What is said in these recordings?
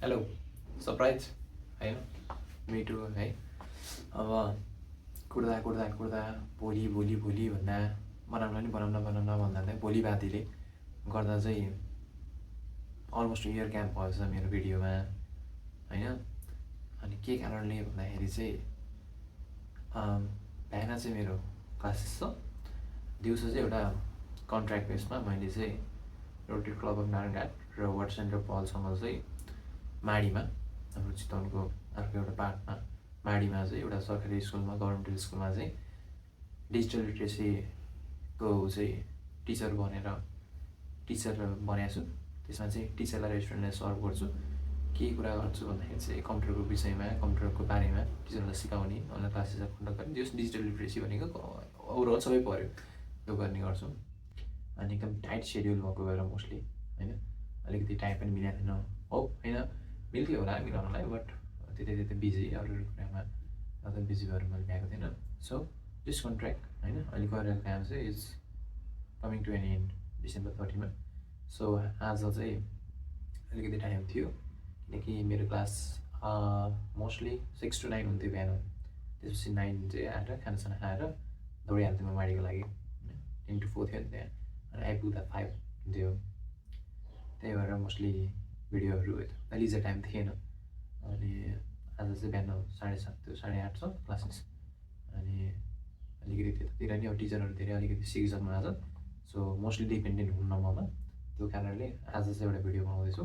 Hello surprise होइन मिठो है। अब कुर्दा कुर्दा कुर्दा भोलि भोलि भोलि भन्दा बनाउन भन्दा चाहिँ भोलि बाँधीले गर्दा चाहिँ अलमोस्ट इयर क्याम्प भएछ मेरो भिडियोमा होइन। अनि के कारणले भन्दाखेरि चाहिँ बिहान चाहिँ मेरो क्लासेस छ, दिउँसो चाहिँ एउटा कन्ट्र्याक्ट बेसमा मैले चाहिँ रोटरी क्लब अफ नारायणघाट र वार्ड सेन्टर पहलसँग चाहिँ माडीमा हाम्रो चितवनको अर्को एउटा पार्टमा माडीमा चाहिँ एउटा सरकारी स्कुलमा गभर्मेन्ट स्कुलमा चाहिँ डिजिटल लिट्रेसीको चाहिँ टिचर बनेको छु। त्यसमा चाहिँ टिचरलाई रेस्टुरेन्टलाई सर्भ गर्छु। के कुरा गर्छु भन्दाखेरि चाहिँ कम्प्युटरको विषयमा, कम्प्युटरको बारेमा टिचरलाई सिकाउने, अनलाइन क्लासेसहरू कन्डक्ट गर्ने। त्यो डिजिटल लिट्रेसी भनेको ओभरअल सबै पऱ्यो त्यो गर्ने गर्छु। अनि एकदम टाइट सेड्युल भएको भएर मोस्टली होइन, अलिकति टाइम पनि मिलेको थिएन हो होइन, मिल्थ्यो होला मिलाउनलाई, बट त्यतै बिजी अरू कुरामा अझ बिजी भएर मैले भ्याएको थिएन। सो दिस कन्ट्र्याक्ट होइन अहिले गरेर काम चाहिँ is coming to an end December 30मा। सो आज चाहिँ अलिकति टाइम थियो किनकि मेरो क्लास मोस्टली 6 to 9 हुन्थ्यो बिहान। त्यसपछि 9 चाहिँ आएर खानासाना खाएर दौडिहाल्थेँ म माडीको लागि। 10 to 4 थियो नि त्यहाँ, अनि आइपुग्दा 5 हुन्थ्यो। त्यही भएर मोस्टली भिडियोहरू लिजर टाइम थिएन। अनि आज चाहिँ बिहान 7:30 थियो, 8:30 छ क्लासेस। अनि अलिकति त्यतातिर नि अब टिचरहरू धेरै अलिकति सिक छन् आज, सो मोस्टली डिपेन्डेन्ट हुन्न ममा। त्यो कारणले आज चाहिँ एउटा भिडियो बनाउँदैछु,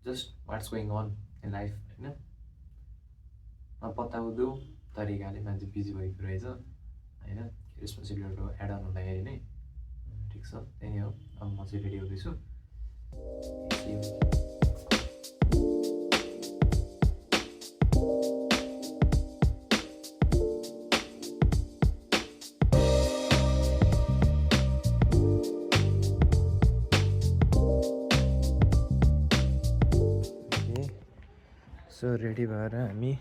just what's going on in life होइन। पत्ताउँदो तरिकाले मान्छे बिजी भएको रहेछ होइन, रेस्पोन्सिबिलिटीहरू एड अन हुँदाखेरि नै। ठिक छ, त्यही नै हो। अब म चाहिँ रेडी हुँदैछु। सो रेडी भएर हामी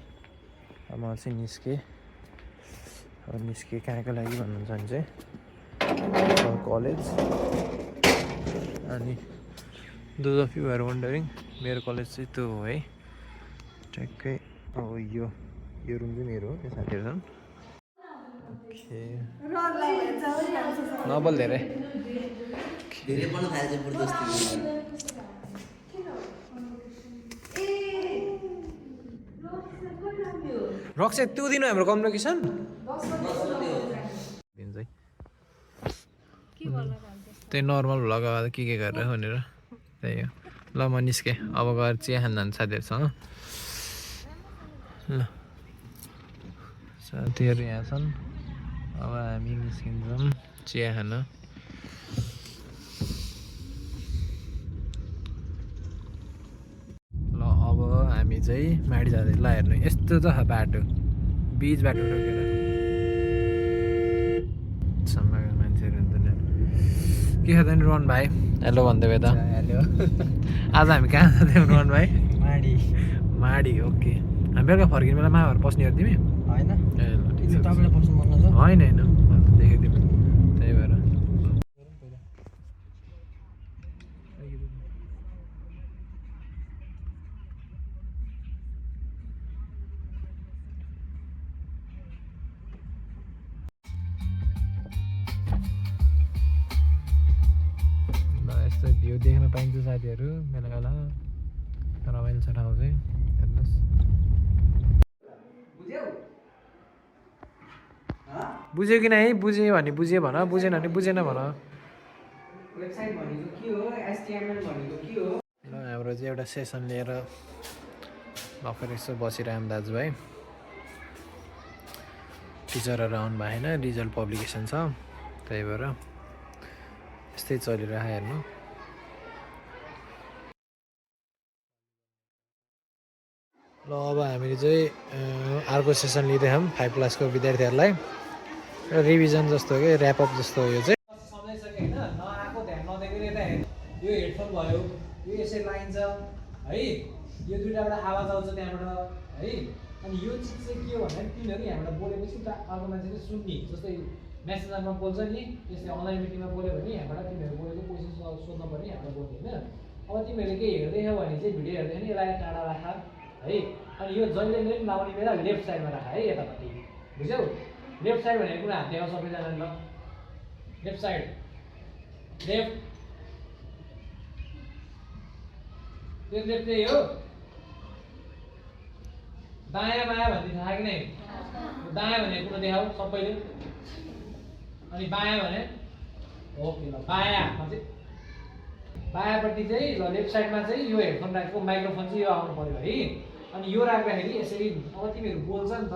म चाहिँ निस्केँ। अब निस्केँ कहाँको लागि भन्नुहुन्छ भने चाहिँ कलेज। अनि those of you are wondering मेरो कलेज चाहिँ त्यो हो है, ठ्याक्कै। अब यो रुम चाहिँ मेरो हो, त्यो साथीहरू छन्। नबल धेरै रक्स त्यो दिनु हाम्रो कम्युनिकेसन त्यही नर्मल भ्लग अब के गरेर भनेर त्यही हो। ल म निस्केँ, अब गएर चिया खान जान्छ साथीहरूसँग। ल साथीहरू यहाँ छन्, अब हामी निस्किन्छौँ चिया खान। ल अब हामी चाहिँ माडी जाँदै। ल हेर्नु यस्तो त बाटो, बिच बाटो रोकेर मान्छेहरू हुँदैन। के छ त नि रोहन भाइ? हेलो भन्दै त। हेलो। आज हामी कहाँ जाँदैछौँ रोहन भाइ? माडी ओके। हामी बेलुका फर्किने बेला माहरू पस्ने हो तिमी? होइन तपाईँलाई पस्नु मन लाग्छ? होइन देखेको तिमी, त्यही भएर। यस्तो भ्यू देख्न पाइन्छ साथीहरू बेला बेला, रमाइलो छ ठाउँ चाहिँ हेर्नुहोस्। बुझ्यो कि नै? बुझ्यो भने बुझ्यो भन, बुझेन भने बुझेन भन। वेबसाइट भनेको के हो, HTML भनेको के हो? ल हाम्रो चाहिँ एउटा सेसन लिएर भर्खर यसो बसिरहौँ दाजुभाइ। टिचरहरू आउनु भएन, रिजल्ट पब्लिकेसन छ, त्यही भएर यस्तै चलिरहेको हेर्नु। ल अब हामीले चाहिँ अर्को सेसन लिँदैछौँ 5 क्लासको विद्यार्थीहरूलाई। रिभिजन जस्तो के ऱ्यापअप जस्तो हो यो चाहिँ। सम्झाइसकेँ होइन, नआएको ध्यान नदिएको यता हेर्नु। यो हेडफोन भयो, यो यसरी लाइन्छ है, यो दुइटाबाट आवाज आउँछ त्यहाँबाट है। अनि यो चिज चाहिँ के हो भन्दाखेरि तिनीहरू यहाँबाट बोलेपछि उता अर्को मान्छेले सुन्ने। जस्तै मेसेन्जरमा बोल्छ नि, त्यस्तै अनलाइन मिटिङमा बोल्यो भने यहाँबाट तिनीहरू बोलेको क्वेसन सोध्न पर्ने, यहाँबाट बोल्ने होइन। अब तिमीहरूले केही हेर्दैछौ भने चाहिँ भिडियो हेर्दै नि यसलाई टाढा राख है। अनि यो जहिले पनि लाउने बेला लेफ्ट साइडमा राख है, यतापट्टि बुझ्यौ। लेफ्ट साइड भनेको कुरा हात देखाउ सबैजनाले ल। लेफ्ट साइड, लेफ्ट, त्यो लेफ्ट चाहिँ हो। दायाँ बायाँ भन्ने थाहा कि नै? दायाँ भनेको कुरा देखाऊ सबैले। अनि बायाँ भने ओके ल, बायाँ चाहिँ बायाँपट्टि चाहिँ ल लेफ्ट साइडमा चाहिँ यो हेडफोन राखेको माइक्रोफोन चाहिँ यो आउनु पऱ्यो है। अनि यो राख्दाखेरि यसरी अब तिमीहरू बोल्छ नि त,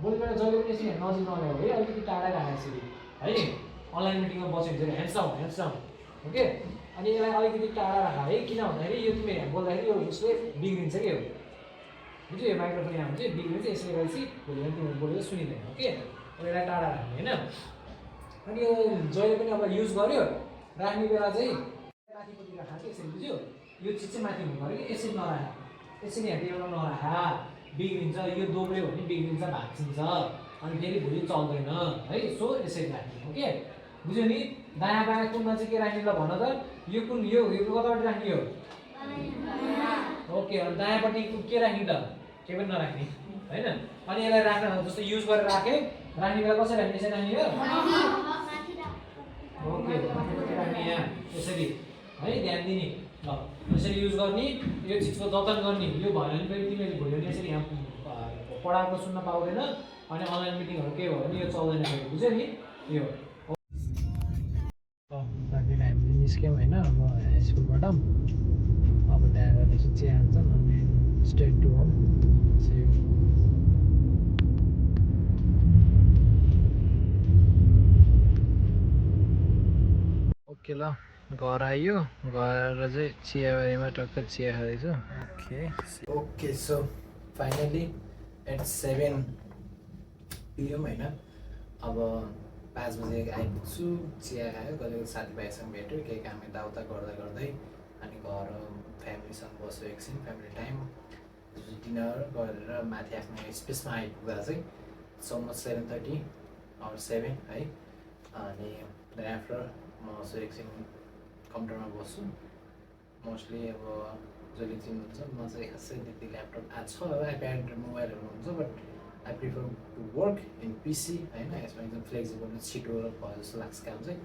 बोल्ने जहिले पनि यसरी नजिक नल्याऊ है, अलिकति टाढा राख यसरी है। अनलाइन मिटिङमा बस्यो भने hands down, hands down, okay. अनि यसलाई अलिकति टाढा राख है, किन भन्दाखेरि यो तिमी बोल्दाखेरि यो उसले बिग्रिन्छ कि हो, बुझ्यो। यो माइक्रोफोन यहाँ हुन्छ बिग्रिन्छ, यसले गर्दा भोलि पनि तिमीहरू बोलेको सुनिँदैन, ओके। अब यसलाई टाढा राख्ने होइन। अनि यो जहिले पनि अब युज गर्यो राख्ने बेला चाहिँ माथिपट्टि राख कि यसरी, बुझ्यो। यो चिज चाहिँ माथि हुनु पऱ्यो कि, यसरी नराख, यसरी यहाँ टेबलमा नराख, बिग्रिन्छ। यो दोब्रियो भने बिग्रिन्छ, भाँचिन्छ, अनि फेरि भोलि चल्दैन है। सो यसरी राख्ने, ओके, बुझ्यो नि। दायाँ बायाँ कुनमा चाहिँ के राख्ने ल भन त, यो कुन यो कतापट्टि राख्ने हो, ओके। अनि दायाँपट्टि के राख्ने त, केही पनि नराख्ने होइन। अनि यसलाई राख्न जस्तो युज गरेर राखेँ, राख्ने बेला कसरी राख्ने, यसरी राख्ने हो, ओके। माथिपट्टि राख्ने यहाँ यसरी है, ध्यान दिने ल। यसरी युज गर्ने, यो चिजको जतन गर्ने। यो भएन भने फेरि तिमीले भोलि पनि यसरी यहाँ पढाएको सुन्न पाउँदैन, अनि अनलाइन मिटिङहरू केही भयो भने यो चल्दैन फेरि, बुझ्यो नि। यो राखेर हामीले निस्क्यौँ होइन अब हाई स्कुलबाट। अब त्यहाँ गएर चाहिँ चिया हाल्छन् अनि स्ट्रेट टु होम। ओके ल, घर आइयो, घर चाहिँ चियाबारीमा टक्क चिया खाँदैछु। Okay so finally at 7 PM होइन। अब 5 बजे आइपुग्छु, चिया खायो, कहिले साथीभाइसँग भेट्यो, केही काम यताउता गर्दा गर्दै अनि घर फ्यामिलीसँग बस्यो एकछिन, फ्यामिली टाइम, डिनर गरेर माथि आफ्नो स्पेसमा आइपुग्दा चाहिँ समझ 7:30 or 7 है। अनि देन आफ्टर म चाहिँ एकछिन कम्प्युटरमा बस्छु। मोस्टली अब जसले चिन्नुहुन्छ म चाहिँ खासै त्यति ल्यापटप छ, आइप्याड मोबाइलहरू हुन्छ, but I prefer to work in PC होइन। यसमा एकदम फ्लेक्सिबल छिटो भयो जस्तो लाग्छ काम चाहिँ।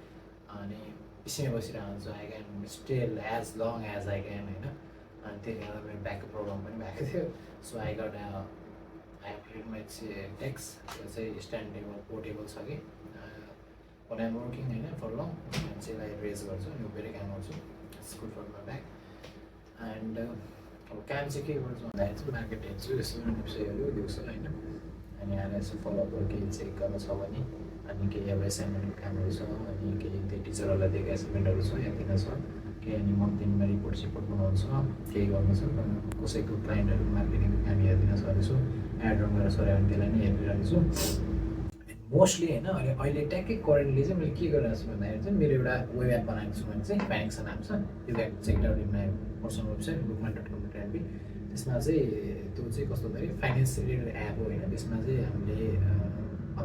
अनि पिसीमा बसिरहेको हुन्छु, I can still as long as I can होइन। अनि त्यसले गर्दा मेरो ब्याकको प्रब्लम पनि भएको थियो। So I got I have create my desk, त्यो चाहिँ स्ट्यान्ड टेबल पोर्टेबल छ कि, when I'm working होइन फर लङ मान्छेलाई रेज गर्छु अनि उभिएरै काम गर्छु, it's good for my back. And अब काम चाहिँ के गर्छु भन्दाखेरि चाहिँ मार्केट हेर्छु, यसो विषयहरू दिउँसो होइन। अनि आएर यसो फलोअपहरू केही चेक गर्नु छ भने, अनि केही अब एसाइनमेन्टको कामहरू छ, अनि केही त्यो टिचरहरूलाई दिएको एसाइनमेन्टहरू छ या दिन छ, केही अनि मन्थलीमा रिपोर्ट सिपोर्ट बनाउनु छ, केही गर्नु छ, कसैको क्लाइन्टहरू मार्केटिङको काम हेरिदिन सक्दैछु, एड रन गरेर सऱ्यो भने त्यसलाई नै हेरिरहेको छु मोस्टली होइन। अहिले ट्याक्कै करेन्टली चाहिँ मैले के गरिरहेको छु भन्दाखेरि चाहिँ मेरो एउटा वेब एप बनाएको छु भने चाहिँ फाइनेक्स नाम छ, you can check out in my personal website bookman.com.mp। त्यसमा चाहिँ त्यो चाहिँ कस्तो भन्दाखेरि फाइनेन्स रिलेटेड एप हो होइन। त्यसमा चाहिँ हामीले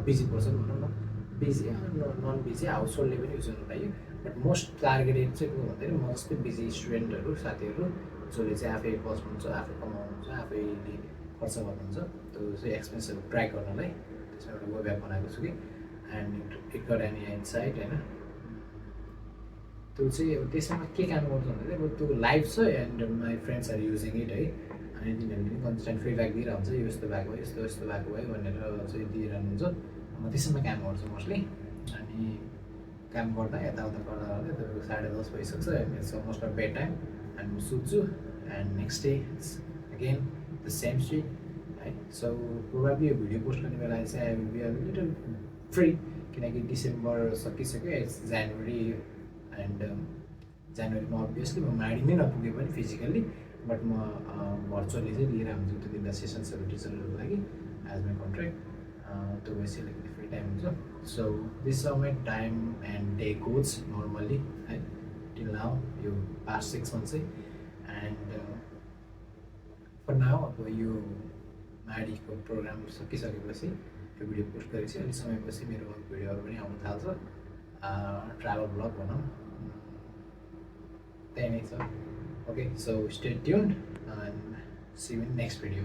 बिजी पर्सन भनौँ न, बिजी नन बिजी हाउस होल्डले पनि युज गर्नु पाइयो, बट मोस्ट टार्गेटेड चाहिँ को भन्दाखेरि म जस्तै बिजी स्टुडेन्टहरू साथीहरू जसले चाहिँ आफै बस्नुहुन्छ, आफै कमाउनुहुन्छ, आफैले खर्च गर्नुहुन्छ, त्यो चाहिँ एक्सपेन्सहरू ट्र्याक गर्नलाई त्यसमा एउटा वेब एप बनाएको छु कि। And it got an insight होइन। त्यो चाहिँ अब त्यसमा के काम गर्छ भन्दाखेरि अब त्यो लाइभ छ and my friends are using it है। अनि तिनीहरूले पनि कन्सटेन्ट फिडब्याक दिइरहन्छ, यो यस्तो भएको भयो, यस्तो यस्तो भएको भयो भनेर चाहिँ दिइरहनुहुन्छ। म त्यसमा काम गर्छु मोस्टली। अनि काम गर्दा यताउता गर्दा गर्दै तपाईँको 10:30 भइसक्छ, and it's almost a bed time. And म सुत्छु and next day it's again the same street है। सो प्रोभाब्ली यो भिडियो पोस्ट गर्ने बेला चाहिँ I will be a little free, किनकि डिसेम्बर सकिसक्यो, इट्स जनवरी। एन्ड जनवरीमा अभियसली म माडी नै नपुगे पनि फिजिकल्ली, बट म भर्चुअली चाहिँ लिएर हुन्छु त्यो दिन सेसन्सहरू टिचरहरूको लागि एज माई कन्ट्र्याक्ट। त्यो भएपछि अलिकति फ्री टाइम हुन्छ। So this are my time and day goes normally है टिल नाउ, यो पास्ट 6 मन्थ चाहिँ। एन्ड फर नाउ अब यो माडीको प्रोग्राम सकिसकेपछि यो भिडियो पोस्ट गरेपछि अलिक समयपछि मेरो भिडियोहरू पनि आउनु थाल्छ, ट्राभल ब्लग भनौँ, त्यही नै छ। Okay, so stay tuned and see you in next video.